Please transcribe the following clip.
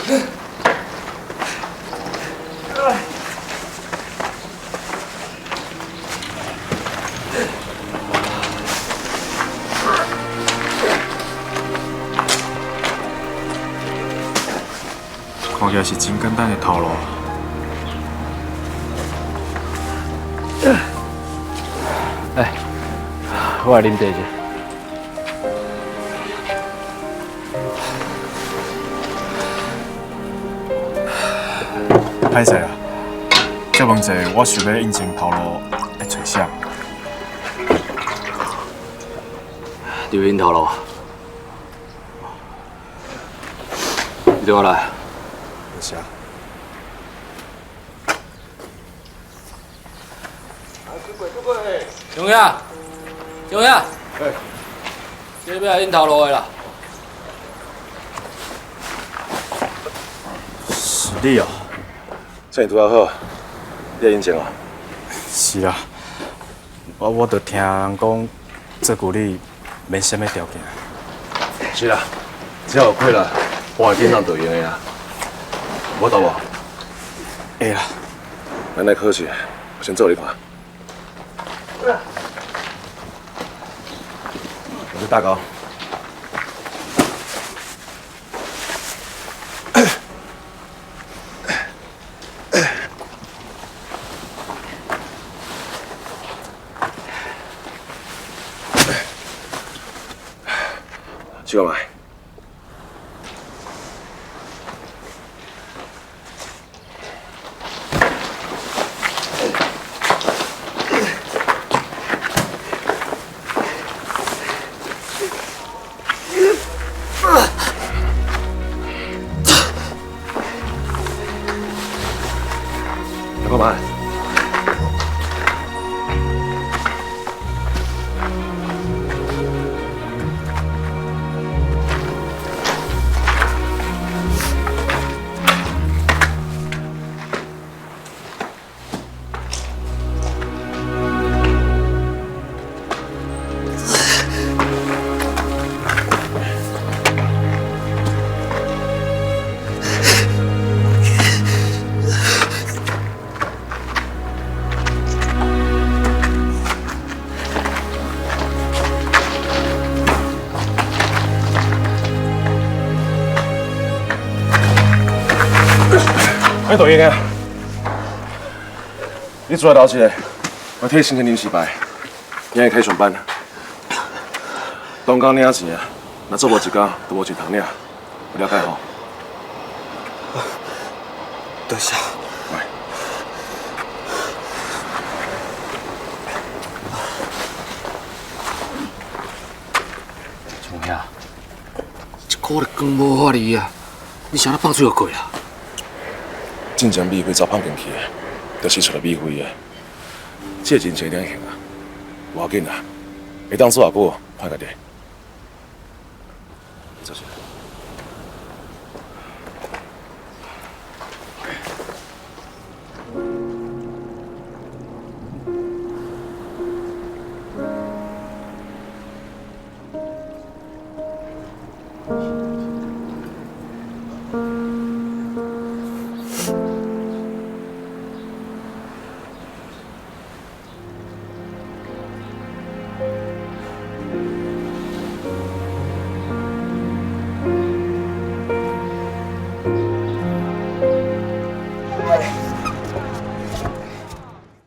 看起來是真簡單的頭路。哎，我來啉茶者。歹勢啊，借問者，我想欲應徵頭路，會揣啥？劉英頭路，你綴我來。多謝。張兄，張兄，欸，這欲來應頭路的啦。是你哦。生意拄仔好，你來應徵哦？是啊，我就聽人講做助理免啥物條件。是啦，只要有氣力，半日頂就會用的啊。有法度無？會啦。咱來考試，我先做你看。我是大高。試看覓。來看覓。哎，導演啊，你出來留一下，我替你申請臨時牌，明仔開始上班。當工領錢啊，若做無一工，就無錢通領，有了解吼？多謝。來。張兄，一個月光無法離啊，你是按怎放水予過啊？進前米費早放進去的，就是出來米費的。這個人情領行啊，無要緊啊，會當做偌久，看家己。坐下。